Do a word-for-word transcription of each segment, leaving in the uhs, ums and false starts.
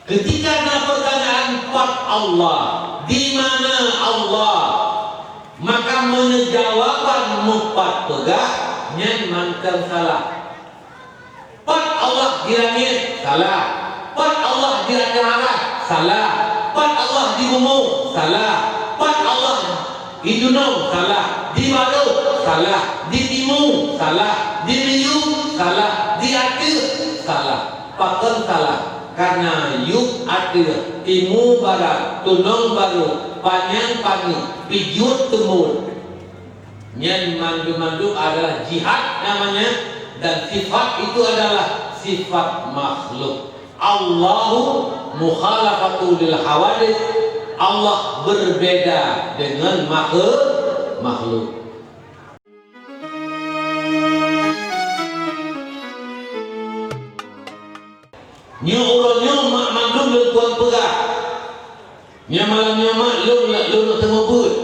Ketika na pertanyaan pat Allah, di mana Allah, maka meunyoe jawaban mupat peugah, nyan mantong salah. Pat Allah di langét, salah. Pat Allah di ateueh arasy, salah. Pat Allah di bumoe, salah. Pat Allah di dunong, salah. Di baroe, salah. Di timu, salah. Di miyueb, salah. Di ateueh, salah. Pakon salah? Karena yueb ateueh, timu barat, tunong baroe, panyang paneuk, pijuet teumbon. Nyan mandum-mandum adalah jihad namanya, dan sifat itu adalah sifat makhluk. Allahu mukhalafatu lil hawadits, Allah berbeda dengan makhe-, makhluk. Nyoe uroe nyoe mak mandum lôn tuan peugah. Nyoe malam nyoe mak lôn, lôn seumeubeuet.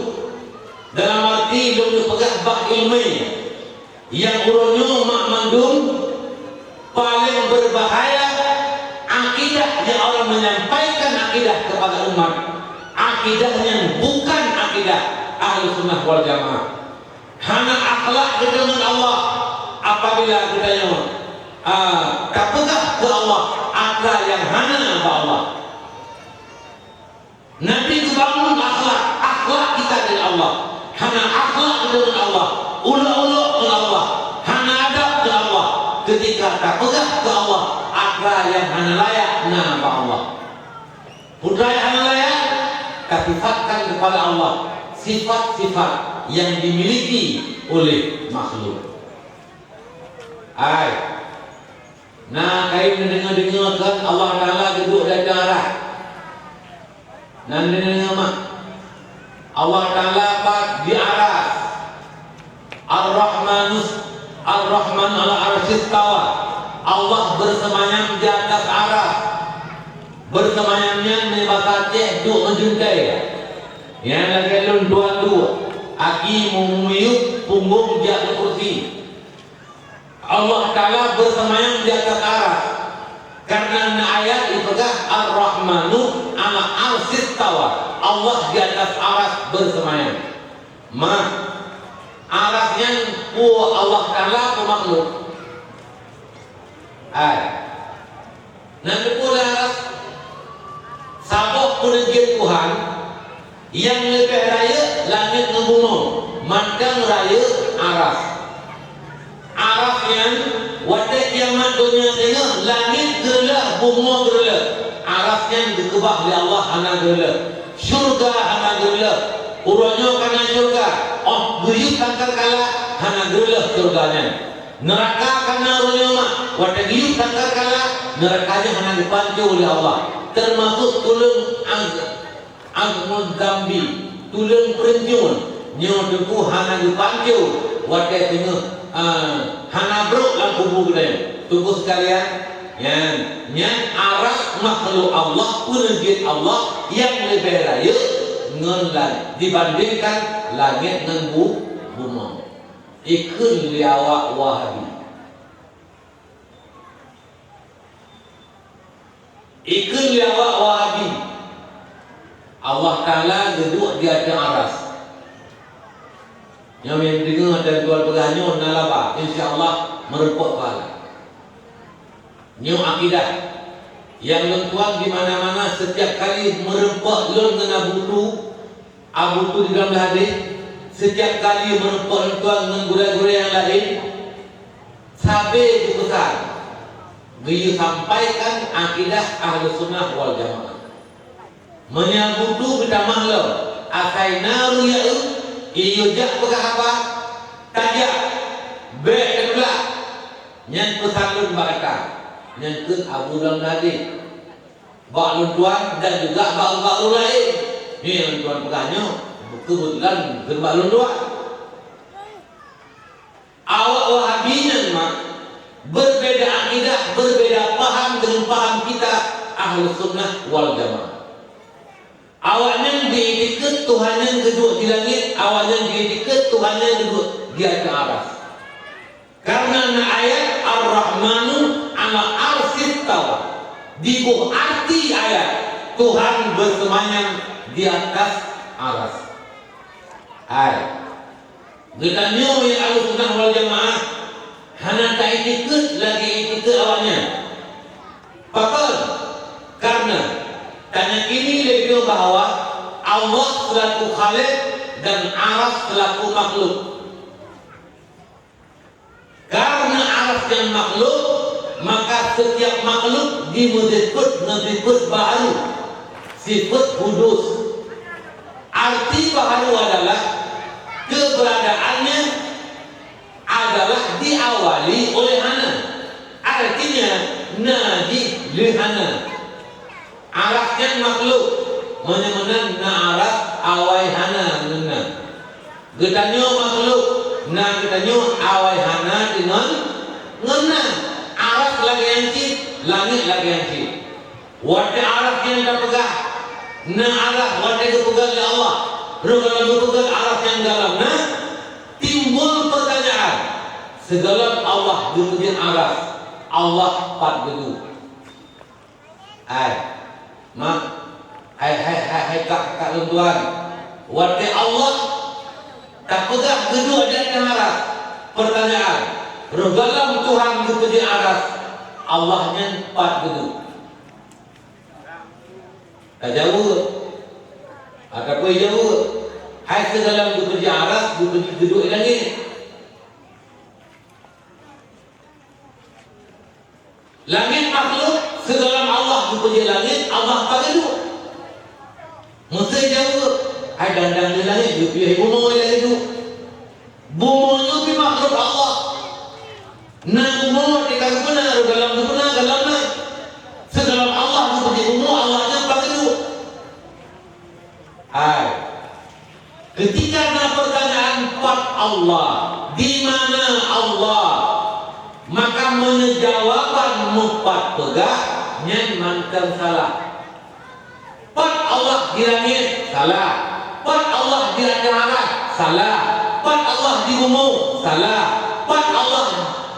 Dalam arti lôn peugah bak ileumèe. Nyang uroe nyoe mak mandum paléng beubahaya akidah nyang orang menyampaikan akidah kepada umat. Akidah nyan bukan akidah Ahlussunnah wal Jamaah. Hana akhlak geutanyoe ngon Allah apabila geutanyoe, ah, tapeugah keu Allah atra nyang hana bak Allah. Nabi geubangun akhlak, akhlak kita dengan Allah. Hana akhlak geutanyoe ngon Allah, ulok-ulok ngon Allah, hana adab keu Allah. Ketika tapeugah keu Allah atra nyang hana layak na bak Allah. Peue nyang hana layak, tasifatkan kepada Allah sifat-sifat yang dimiliki oleh makhluk. Hai, na kayém neudeungoe-deungoe kon Allah Taala geuduek di ateueh arasy? Na neudeungoe mak? Allah Taala pat di arasy. Ar-Rahmanus, Ar-Rahman ala arsyistawa. Allah bersemayam di atas arasy. Bersemayam nyan meunyoe basa Aceh duek meujuntai. Nyan lagèe lôn tuan duek, aki meumiyueb, punggong jak keu kursi. Allah Taala bersemayam di atas arasy. Karena na ayat ipeugah, "Ar-Rahmanu ala arsyistawa." Allah di atas arasy bersemayam. Mah, arasy nyan peue Allah Taala peue makhluk? Hai. Nan teupeue lé arasy? Saboh peuneujiet Tuhan nyang leubeh rayeuk langét ngon bumoe, mantong rayeuk arasy. Arasy nyan, watèe kiamat donya teungoh, langét geureuloh, bumoe geureuloh. Arasy nyan geukeubah lé Allah hana geureuloh. Syeuruga hana geureuloh. Uroe nyoe ka na syeuruga, 'oh geuyue sangkakala hana geureuloh syeuruga nyan. Neuraka ka na uroe nyoe mak, watèe geuyue sangkakala, neuraka nyan hana geupancô lé Allah. Teumasôk tuleueng az-, azmuz zambi, tuleueng peureuncon, nyoe teungku hana geupancô watèe teungoh, eh, hana brôk lam kubu geutanyoe. Teungku sekalian, nyan, nyan arasy makhluk Allah, peuneujiet Allah nyang leubeh rayeuk ngon la-, dibandingkan langét ngon bu-, bumoe. Ikheun lé awak Wahabi. Ikheun lé awak Wahabi. Allah Taala geuduek di ateueh arasy. Nyoe nyang deungoe dan tuan peugah nyoe na laba, insya Allah meureumpok pahala. Nyoe akidah nyang lôn tuan di mana-mana, setiap kali meureumpok lôn ngon Abu Tu, Abu Tu di dalam hadis, setiap kali meureumpok lôn tuan ngon gurèe-gurèe nyang laén, sabe geupeusan, geuyue sampaikan akidah Ahlussunnah wal Jamaah. Meunyoe Abu Tu geutamah lom, asai na ureueng jak eu, geuyue jak peugah haba, tajak, bèk tatulak. Nyan peusan lôn bak gata, nyan keuh Abu dalam hadis. Bak lôn tuan dan juga bak, bak ureueng laén. Nyoe nyang lôn tuan peugah nyoe, keubeutulan kheun bak lôn tuan. Awak Wahabi nyan mak, berbeda akidah, berbeda paham dengan paham kita Ahlus Sunnah wal Jamaah. Awaknyan geuiktikeuet Tuhan nyan geuduek di langét, awaknyan geuiktikeuet Tuhan nyan geuduek di ateueh aras. Karena na ayat, "Ar-Rahmanu 'alal 'arsy istawa." Di boh arti ayat, Tuhan beuseumayang di atas aras. Hai, geutanyoe nyang Ahlussunnah wal Jamaah hana taiktikeuet lagée iktikeuet awaknyan. Pakon? Kareuna tanyakini lé geutanyoe bahwa Allah seulaku Khaliq dan aras seulaku makhluk. Kareuna aras nyan makhluk, maka setiap makhluk jimeusifeuet ngon sifeuet baharu, sifeuet hudus. Arti baharu adalah keberadaannya adalah diawali oleh hana. Artinya, na jih lé hana. Aras nyan makhluk, meunyoe meunan na aras awai hana ngon na. Geutanyoe makhluk, na geutanyoe awai hana deungon ngon na. Aras lagée nyan cit, langét lagée nyan cit. Watée aras nyan tapeugah, na aras watée geupeugét lé Allah, roh gohlom geupeugét aras nyan gohlom na, timbul peurtanyaan, sigohlom Allah geupeujeuet aras, Allah pat geuduek? Hai, mak, hai, hai, hai, hai kak, kak lôn tuan. Watée Allah tapeugah geuduek di ateueh aras, peurtanyaan, roh gohlom Tuhan geupeujeuet aras, Allah nyan pat geuduek? Tajaweueb. Ataupun jaweueb, hai sigohlom geupeujeuet aras, geupeujeuet geuduek di langét. Langét makhluk, sigohlom Allah geupeujeuet langét, Allah pat geuduek? Meusé jaweueb, hai dang-dang di langét geupiôh bumoe lagée nyoe. Bumoe nyoe pih makhluk Allah. Na bumoe di ka geupeuna, gohlom geupeuna, gohlom na. Sigohlom Allah geupeujeuet bumoe, Allah nyan pat geuduek? Hai. Ketika na peurtanyaan pat Allah, di mana Allah, maka meunyoe jawaban meupat peugah, nyan mantong salah. Pat Allah di langét, salah. Pat Allah di ateueh aras, salah. Pat Allah di bumoe, salah. Pat Allah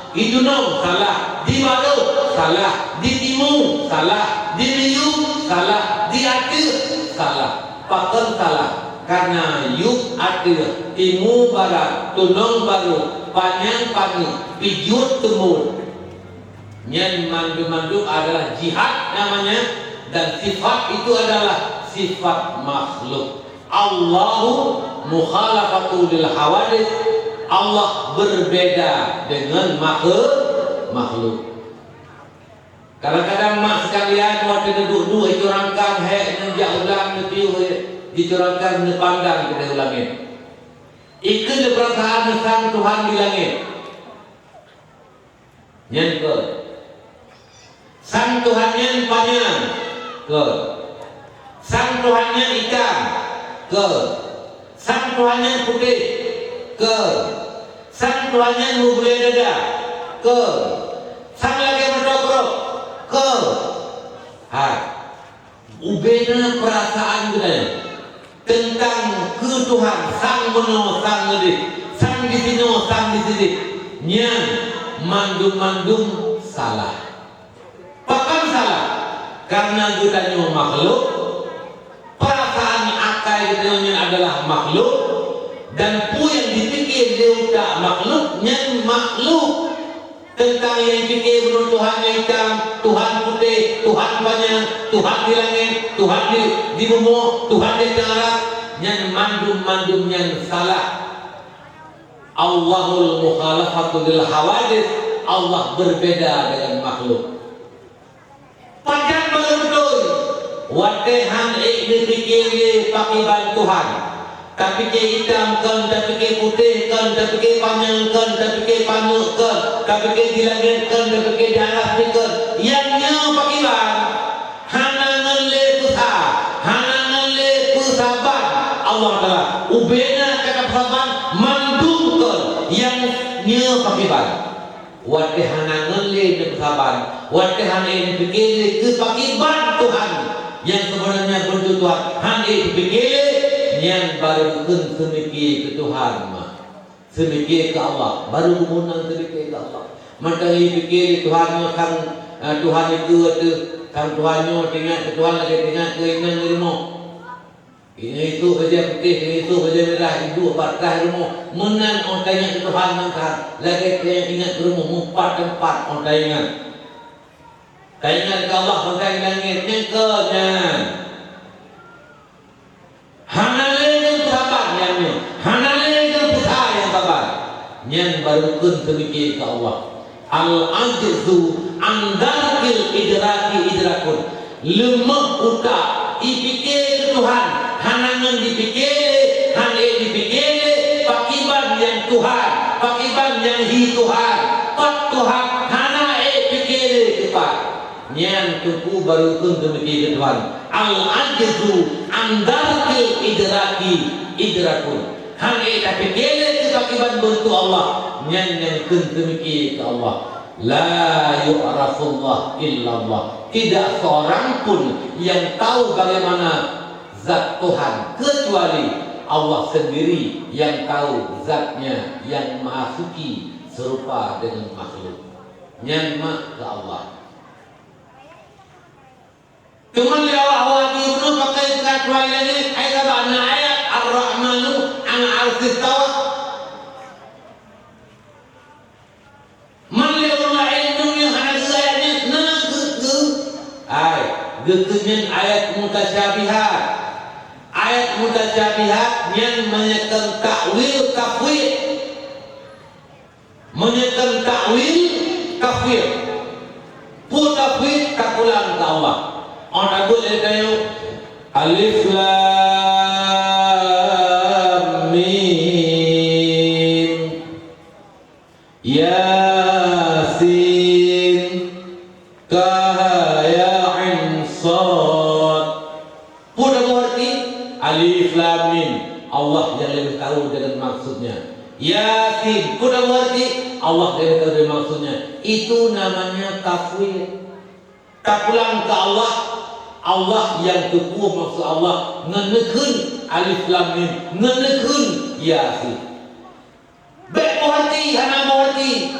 di dunong, salah. Di baroe, salah. Di timu, salah. Di miyueb, salah. Di ateueh, salah. Pakon salah? Kareuna yueb ateueh, timu barat, tunong baroe, panyang paneuk, pijuet teumbon. Nyan mandum-mandum adalah jihad namanya, dan sifat itu adalah sifat makhluk. Allahu mukhalafatu lil hawadits, Allah berbeda dengan makhe-, makhluk. Kadang-kadang mak sekalian, watée neuduek-duek icurangkan hék neujak u blang neupiôh, icurangkan neupandang keudeh u langét. Ikheun lé peurasaan sang Tuhan di langét. Nyan keuh. Sang Tuhan nyan panyang. Keuh. Sang Tuhan nyan itam. Keuh. Sang Tuhan nyan putéh. Keuh. Sang Tuhan nyan meubulée dada. Keuh. Sang lagée meutokrok. Keuh. Hai. Ubena peurasaan geutanyoe teuntang keu Tuhan, sang meunoe, sang meudeh, sang disinoe, sang disideh, nyan mandum-mandum salah. Pakon salah? Kareuna geutanyoe makhluk, peurasaan akai geutanyoe nyan adalah makhluk, dan peue nyang jipike lé utak makhluk nyan makhluk. Teuntang nyang jipike bunoe Tuhan nyang itam, Tuhan putéh, Tuhan panyang, Tuhan di langét, Tuhan di, di bumoe, Tuhan di ateueh aras, nyan mandum-mandum nyan salah. Allahul mukhalafatu lil hawadits, Allah berbeda dengan makhluk. Pajan meuruntôi, watée han ék neupike lé pakriban Tuhan. Tapike itam kon, tapike putéh kon, tapike panyang kon, tapike paneuk kon, tapike di langét kon, tapike di aras pih kon. Nyang nyoe pakriban? Hana ngon lé peusa, hana ngon lé peusaban. Allah Taala ubena kata peusaban mandum kon, nyang nyoe pakriban? Watée hana ngon lé neupeusaban, watée hana neupike lé keu pakriban Tuhan, nyang seubeunanya beuntu Tuhan, hana neupike lé, nyan barô geukheun seumike keu Tuhan mah. Seumike keu Allah, barô geumeunang seumike keu Allah. Mantong jipike lé Tuhan nyoe sang, eh, Tuhan itu ateueh Sang Tuhan nyoe teuingat keu Tuhan lagèe teuingat keu inong di rumoh. Inong isôk bajèe putéh, inong isôk bajèe mirah, iduek bak atah rumoh. Meunan 'oh teuingat keu Tuhan mantong, lagèe teuingat keu rumoh, meupat teumpat 'oh teuingat. Teuingat keu Allah mantong di langèt, nyan keuh nyan. Hana lé nyang saban nyan nyoe, hana lé nyang peusa nyang saban. Nyan baru kheun teumiki keu Allah. Al-ajzu an darkil idraki idrakun. Leumoh utak, ipike keu Tuhan, hana ngon dipike lé, hana ék dipike lé, pakiban nyang Tuhan, pakiban nyang hi Tuhan, pat Tuhan, hana ék pike lé keu pat. Nyan teungku baru kheun teumiki keu Tuhan. Al-ajzu an darkil idraki idrakun. Hana ék tapike lé keu pakiban beuntuk Allah, nyan nyang kheun teumiki keu Allah. La yu'rafullah illallah. Tidak seorang pun yang tahu bagaimana zat Tuhan kecuali Allah sendiri yang tahu zatnya yang maha suci serupa dengan makhluk. Nyan mak keu Allah. Teuma lé awak-awak di runoe pakai teuka tuai lagèe, ai sabab na ayat Ar-Rahmanu 'alal 'arsy istawa. Man lé ureueng laén nyang hana geu ayat nyan, na geu-, geu-, ai, geukheun nyan ayat mutasyabihat. Ayat mutasyabihat nyan meunyoe keu takwil tafwid. Meunyoe keu takwil tafwid, peue tafwid tapulang keu Allah. 'Oh tabeuet lé tanyoe, Alif Lam Mim. Yasin. Kaha ya ain sad. Peue taboh arti? Alif lam mim. Allah nyang leubeh tahu dengan maksudnya. Yasin. Peue taboh arti? Allah nyang leubeh tahu dengan maksudnya. Itu namanya tafwid. Tapulang keu Allah. Allah nyang teupeue maksud Allah ngon neukheun alif lam mim, ngon neukheun Yasin. Bèk meuheuti, hana meuheuti.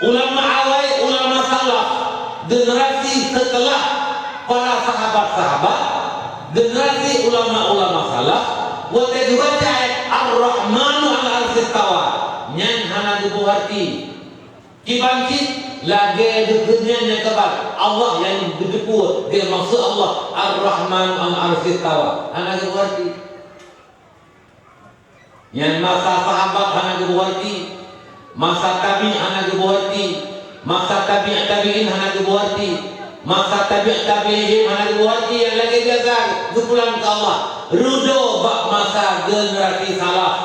Ulama awai, ulama salaf, generasi setelah para sahabat-sahabat, generasi ulama-ulama salaf, watèe geubaca ayat Ar-Rahmanu 'alal 'arsy istawa, nyan hana geubeuheuti. Kiban cit lagèe geukheun nyan nyang keubah, Allah nyang geuteupeue, geumaksud Allah Ar-Rahmanu 'alal 'arsy istawa, hana geubeuheuti. Nyan masa sahabat hana geubeuheuti, masa tabi' hana geubeuheuti, masa tabi' tabi'in hana geubeuheuti, masa tabi' tabi'in hana geubeuheuti, nyang lagèe biasa geupulang keu Allah. Rudô bak masa generasi salaf.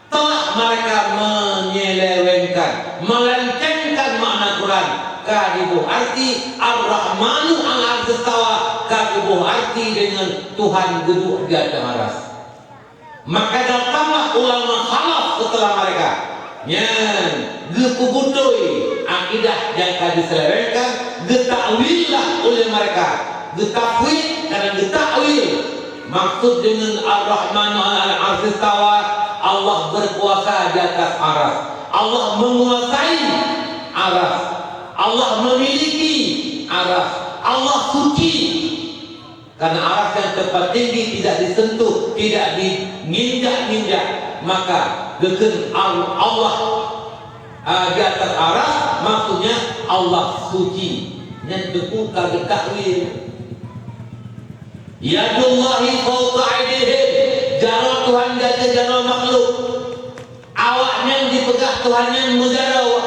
Telah mereka menyelewengkan, melencengkan makna Quran. Ka geuboh arti Ar-Rahmanu 'alal 'arsy istawa, ka geuboh arti deungon Tuhan geuduek di ateueh aras. Maka datanglah ulama khalaf setelah mereka. Nyan, geupeubutôi akidah nyang ka diselewengkan, geutakwillah oleh mereka. Geutafwid dan geutakwil. Maksud deungon Ar-Rahmanu 'alal 'arsy istawa, Allah berkuasa di atas aras. Allah menguasai aras. Allah memiliki aras. Allah suci. Karena aras yang tempat tinggi tidak disentuh, tidak diinjak-injak, maka geukheun Al-, Allah, ah, di atas aras, maksudnya Allah suci. Nyan teupeu ka geutakwil. Yadullahi fauqa aidihim, jaroe Tuhan di ateueh jaroe makhluk. Awaknyan jipeugah Tuhan nyan meujaroe,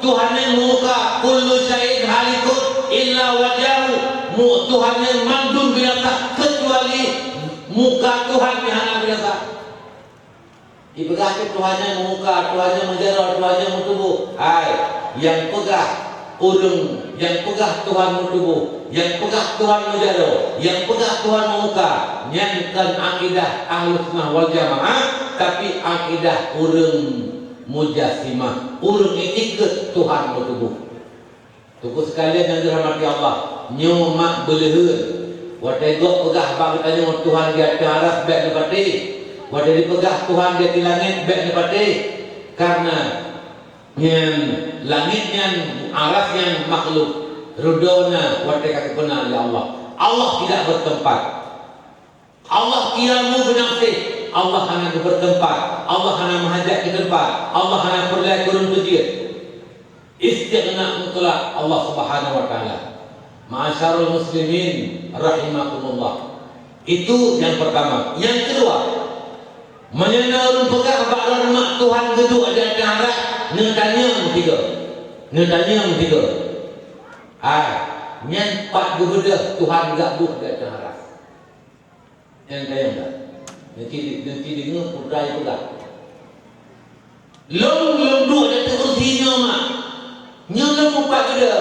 Tuhan nyan meuka, kullu syai'in halikun illa wajhahu. Mu-, Tuhan nyan mandum binasa kecuali muka Tuhan nyang hana binasa. Jipeugah cit Tuhan nyan meuka, Tuhan nyan meujaroe, Tuhan nyan meutuboh. Hai, nyang peugah Ureuëng nyang peugah Tuhan meutuboh, nyang peugah Tuhan meujaroe, nyang peugah Tuhan meuka, nyan kon akidah Ahlussunnah wal Jamaah, tapi akidah ureuëng mujassimah, ureuëng iktikeuet Tuhan meutuboh. Teungku sekalian nyang dirahmati Allah, nyoe mak beuleuheuen. Watée gob peugah bak geutanyoe Tuhan di ateueh aras bék neupatéh, watée jipeugah Tuhan di ateueh langét bék neupatéh, kareuna nyan, langét nyan, aras nyan makhluk. Ridho na watée ka geupeuna lé Allah. Allah tidak bertempat. Allah qiyamu binafsih. Allah hana geubertempat. Allah hana meuhajat keu teumpat. Allah hana peureulée keu ureuëng peujeuet. Istighna mutlak Allah Subhanahu wa Taala. Ma'asyiral muslimin rahimakumullah. Itu yang pertama. Yang kedua, meunyoe na ureuëng peugah bak lôn mak Tuhan geuduek di ateueh aras, neutanyong tiga. Neutanyong tiga. Hai, nyan pat geubeudôh Tuhan geuduek di ateueh aras. Nyang kayém dah. Nanti, nanti deungoe putra itu dah. Lôn, lôn duek di ateueh kursi nyoe, mak. Nyoe lôn meupat geuda.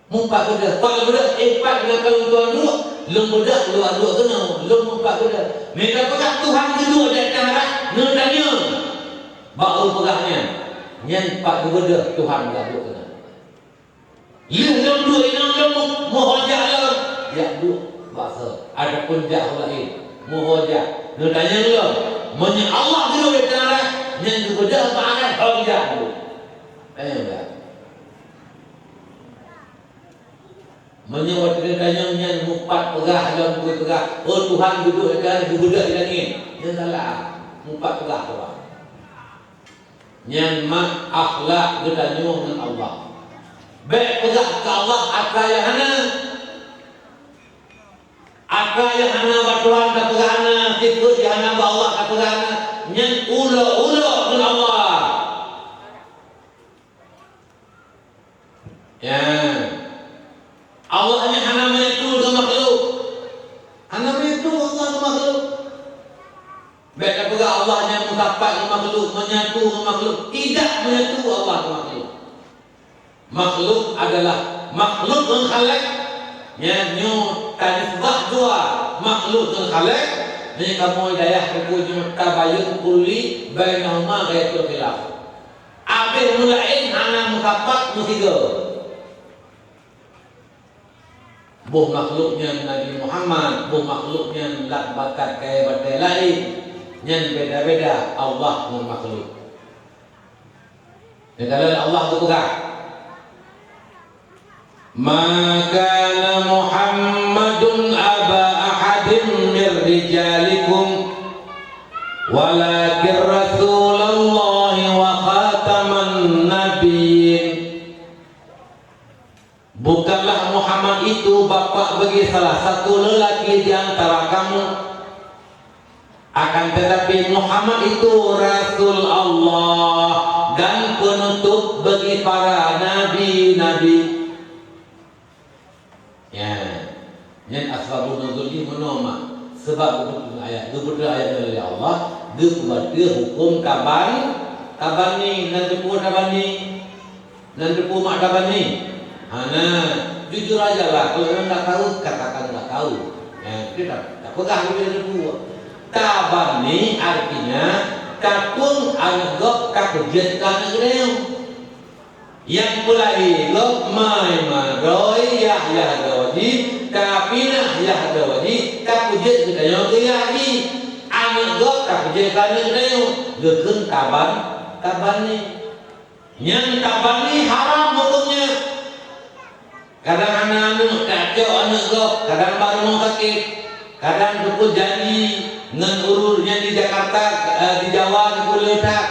Meupat geuda. Pat geuda, eh, pat geuda ka lôn tuan duek. Lôn beudôh, lôn duek keunoe. Lôn meupat geuda. Meuga peugah Tuhan geuduek di ateueh aras, neutanyong. Bak ureuëng peugah nyan. Nyan pat geubeudôh Tuhan geuduek keunoe. Lheueh lôn duek inong lôn meuho jak lom, jak duek bak soe, ataupun jak u laén, meuho jak. Neutanyong lom, meunyoe Allah geuduek di ateueh aras, nyan geubeudôh bak akai, ho jak duek. Tanyong dak? Meunyoe watée neutanyong nyan meupat peugah lom, peugah, "Oh, Tuhan geuduek di ateueh aras, geubeudôh di langét." Nyan salah, meupat peugah Tuhan. Nyan mak akhlak geutanyoe ngon Allah. Bék peugah keu Allah atra nyang hana. Atra nyang hana bak Tuhan tapeugah hana, sifeuet nyang hana bak Allah tapeugah hana. Nyan ulok-ulok ngon Allah. Ya. Allah nyan hana meunyetu ngon makhluk. Hana meunyetu Allah ngon makhluk. Bék tapeugah Allah nyan meusapat ngon makhluk, meunyetu ngon makhluk. Tidak meunyetu Allah ngon makhluk. Makhluk adalah makhluk ngon Khaliq. Nyan nyoe tanisbah dua makhluk ngon Khaliq. Nyan kamoe dayah buku nyoe tabayun kulli bainahuma ghayatul khilaf. Abéh meulaén hana meusapat meusigoe. Boh makhluk nyan Nabi Muhammad, boh makhluk nyan lam bakat kayée batée laén, nyan beda-beda Allah ngon makhluk. Nyata Allah geupeugah, "Ma kana Muhammadun aba ahadin mir rijalikum, walakin Rasulallahi wa khataman nabiyyin." Bukanlah Muhammad itu bapak bagi salah satu lelaki di antara kamu. Akan tetapi Muhammad itu Rasul Allah dan penutup bagi para nabi-nabi. Ya. Nyan asbabun nuzul jih meunoe mak. Sebab geupeutreun ayat, geupeutreun ayat nyan lé Allah, geupeubateue huköm taban-, tabani, nan teupeue tabani, nan teupeue mak tabani. Hana, jujur aja lah, kalau memang tak tahu, katakan tak tahu. Ya, kita tak peugah lebih teupeue. Tabani artinya, takung aneuk gob tapeujeuet keu aneuk geutanyoe. Nyang peulahé gob mai maroe yah-yah droe jih, tapinah yah droe jih, tapeujeuet geutanyoe keu yah jih. Aneuk gob tapeujeuet keu aneuk geutanyoe, geukheun taban-, tabani. Nyang tabani haram hukömnya. Kadang hana aneuk, tacok aneuk gob, kadang bak rumoh sakét. Kadang teupeu janji ngon ureuëng nyang di Jakarta, eh, di Jawa teupeu le that.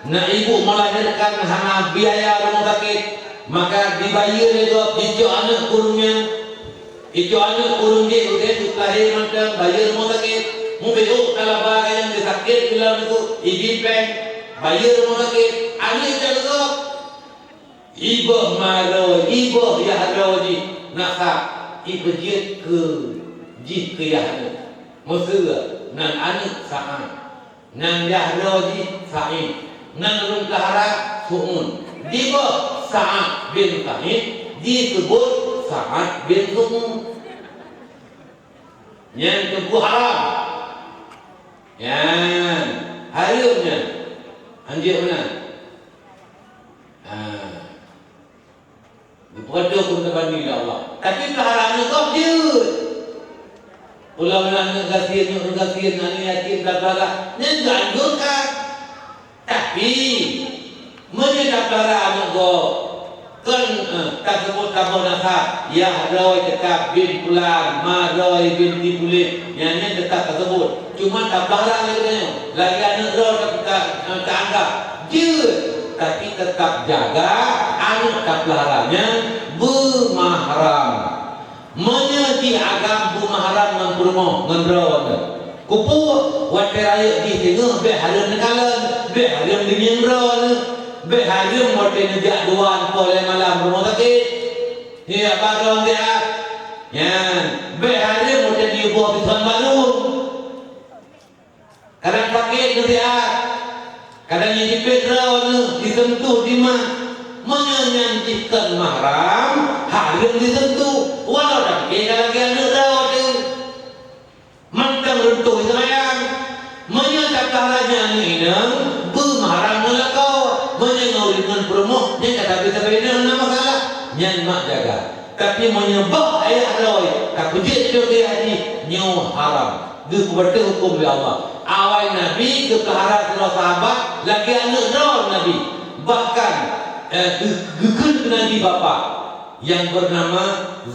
Na ibu melahirkan hana biaya rumoh sakét, maka dibayeue lé gob jicok aneuk keu ureuëng nyan. Icok aneuk keu ureuëng jih udeb teupeu lahé mantong bayeue rumoh sakét. Mubeuôk talaba nyang sakét ulang teuk, ibi péng, bayeue rumoh sakét, aneuk icok lé gob. Iboh maroe, iboh yah droe jih, na sah ipeujeuet keu jih keu yah nyoe. Meuseu nan aneuk Sa'ad, nan yah droe jih Sa'id, nan ureuëng keuhara Su'ud. Diboh Sa'ad bin Sa'id, diseubut Sa'ad bin Su'ud. Nyan teungku haram. Nyan hareuem nyan. Hanjeuet meunan. Ha. Geupeugah pun teubanding lé Allah. Tapi peuhara aneuk gob jeuet. Ulang aneuk gasien, aneuk gasien, aneuk yatim, bla bla bla. Nyan geuanjurkan. Tapi, Meunyoe tapeulara aneuk gob, kon, eh, taseubut saboh nasab, yah droe teutab bin Pulan, ma droe binti Pulan, nyan, nyan teutab taseubut. Cuma tapeulara lagèe nyoe, lagèe aneuk droe ta-, ta-, eh, taanggap jeuet, tapi teutab jaga aneuk tapeulara nyan beumahram. Meunyoe jih agam beumahram ngon peurumoh ngon droeneuh, keupeue watèe rayeuk jih teungoh bèk hareuem neukalon, bèk hareuem deungieng droeneuh, bèk hareuem watèe neujak dua po lhèe malam rumoh sakét. Nyan barô siat. Nyan, bèk hareuem watèe jiyue boh bison balum. Kadang sakét neusiat, kadang nyang jipét droeneuh, jiseuntuh dimat. Meunyoe nyan jih kon mahram, hareuem jiseuntuh, walau dan ka lagèe aneuk droe teuh. Mantong reuntoh seumayang. Meunyoe tapeulara nyan aneuk inong, beumahram ngon lakoe. Meunyoe ngon ureueng ngon peurumoh, nyan ka sabe-sabe inong, hana masalah. Nyan mak jaga. Tapi meunyoe boh ayah droe, tapeujeuet cok ayah jih, nyoe haram. Geupeubeutoh huköm lé Allah. Awai Nabi geupeulara sidroe sahabat lagèe aneuk droe Nabi. Bahkan, eh, geu-, geukheun keu Nabi bapak nyang beunama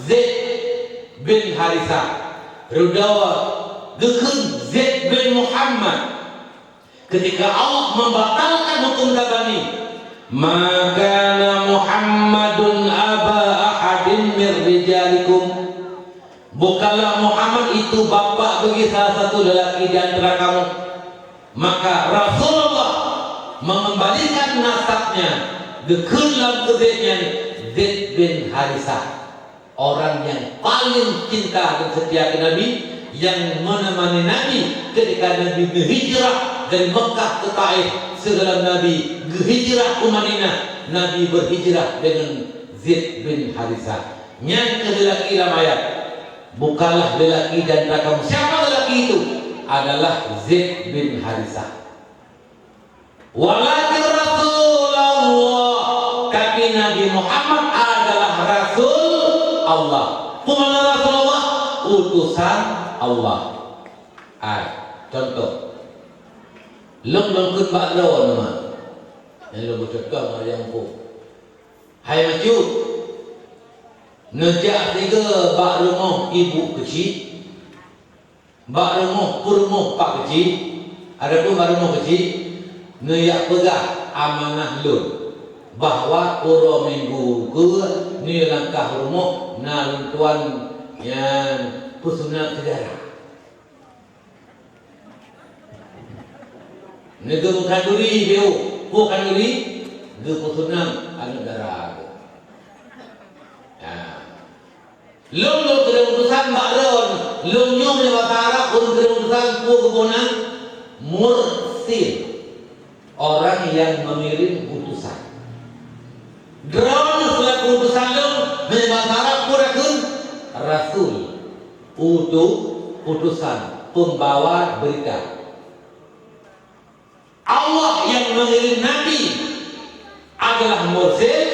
Zaid bin Harisah. Reudoe geukheun Zaid bin Muhammad. Ketika Allah membatalkan hukum tabani, "Ma kana Muhammadun aba ahadin mir rijalikum." Bukanlah Muhammad itu bapak bagi salah satu lelaki di antara kamu. Maka Rasulullah mengembalikan nasabnya, geukheun lam keu Zaid nyan Zaid bin Harisah. Orang yang paling cinta dan setia ke Nabi, yang menemani Nabi ketika Nabi berhijrah dari Mekah ke Taif, sebelum Nabi berhijrah ke Madinah, Nabi berhijrah dengan Zaid bin Harisah. Nyan keuh lelaki lam ayat. Bukanlah lelaki dan rakan. Siapa lelaki itu? Adalah Zaid bin Harisah. Walakin Rasulullah, tapi Nabi Muhammad adalah Rasul Allah. Peue makna Rasulullah? Utusan Allah. Ai, contoh. Lôn, lôn kheun bak droeneuh, mak. Nyang lôn beucontoh ngon nyang muphom. Hai bacut, neujak sigoe bak rumoh ibu keuchik. Bak rumoh, peurumoh pak keuchik, adapun bak rumoh keuchik, neujak peugah amanah lôn, bahwa uroe minggu keue neulangkah rumoh na lôn tuan nyan peusunat syedara. Neugeuh khanduri, peue khanduri, geupeusunat aneuk dara. Nah. Lôn, lôn keudroe utusan bak droeneuh. Lôn nyoe meunyoe basa Arab, ureueng keudroe utusan peue geuboh nan? Mursil. Orang yang mengirim utusan. Droeneuh seulaku utusan lôn, meunyoe basa Arab peue takheun? Rasul. Utu-, utusan, pembawa berita. Allah yang mengirim Nabi adalah mursil,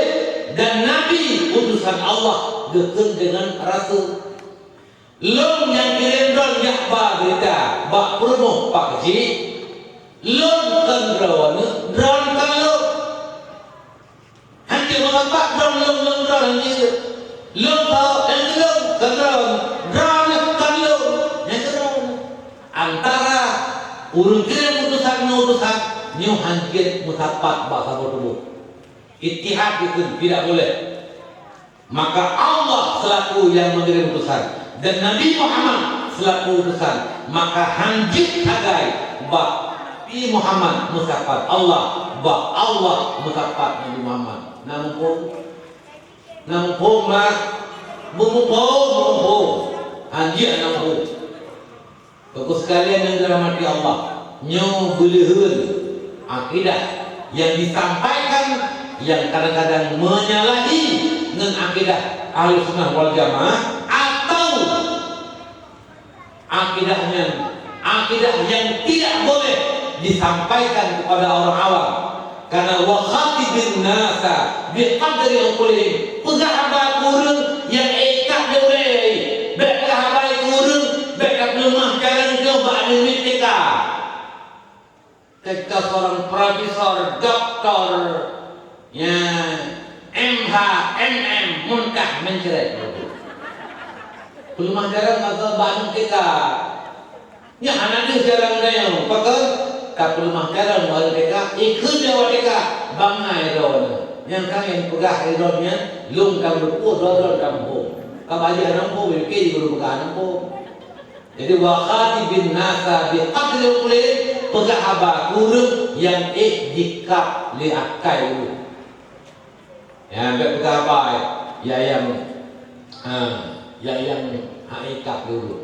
dan Nabi utusan Allah geukheun deungon rasul. Lôn nyang kirém droeneuh jak ba beurita bak peurumoh pak keuchik, lôn kon droeneuh, droeneuh kon lôn. Hanjeuet meusapat droeneuh lôn, lôn droeneuh hanjeuet. Lôn tawök nyang keu lôn, kon droeneuh. Droeneuh kon lôn, nyang keu droeneuh. Antara ureueng kirém utusan ngon utusan nyoe hanjeuet meusapat bak saboh tuboh. Ittihad geukheun tidak boleh. Maka Allah selaku yang mengirim utusan dan Nabi Muhammad selaku utusan, maka hanjeuet sagai bak Nabi Muhammad meusapat Allah, bak Allah meusapat Nabi Muhammad. Na muphom? Na muphom, mak? Beumuphom, muphom. Hanjeuet na muphom. Teungku sekalian yang dirahmati Allah, nyoe beuleuheun akidah yang disampaikan yang kadang-kadang menyalahi ngon akidah Ahlussunnah wal Jamaah atau akidah nyan, akidah yang tidak boleh disampaikan kepada orang awam. Karena wa khatibin nasa biqadri uqulihim. Peugah haba keu ureueng nyang ék that lé ulée. Bék peugah haba keu ureueng, bék tapeuleumah cara nyoe bak aneuk miet T K. Ketika seorang profesor, doktor, Nyan M H M M, muntah mencret. Peuleumah jalan masa bak aneuk T K. Nyan hana deuh jalan dayong, pakon? Ka peuleumah jalan bak aneuk T K, ikheun nyoe T K, bangai droeneuh. Nyang ka nyang peugah droeneuh nyan, lôn ka meurumpok, droeneuh ka muphom. Ka bajèe hana muphom, oke, guru peugah hana muphom. Jadi, wa khatibin nasa bi qadri uqulihim, peugah haba keu ureueng nyang ék jikab lé akai ureueng. Ya, bèk peugah haba, ya, nyang, ha, ya, nyang hana ék jikab lé ureueng.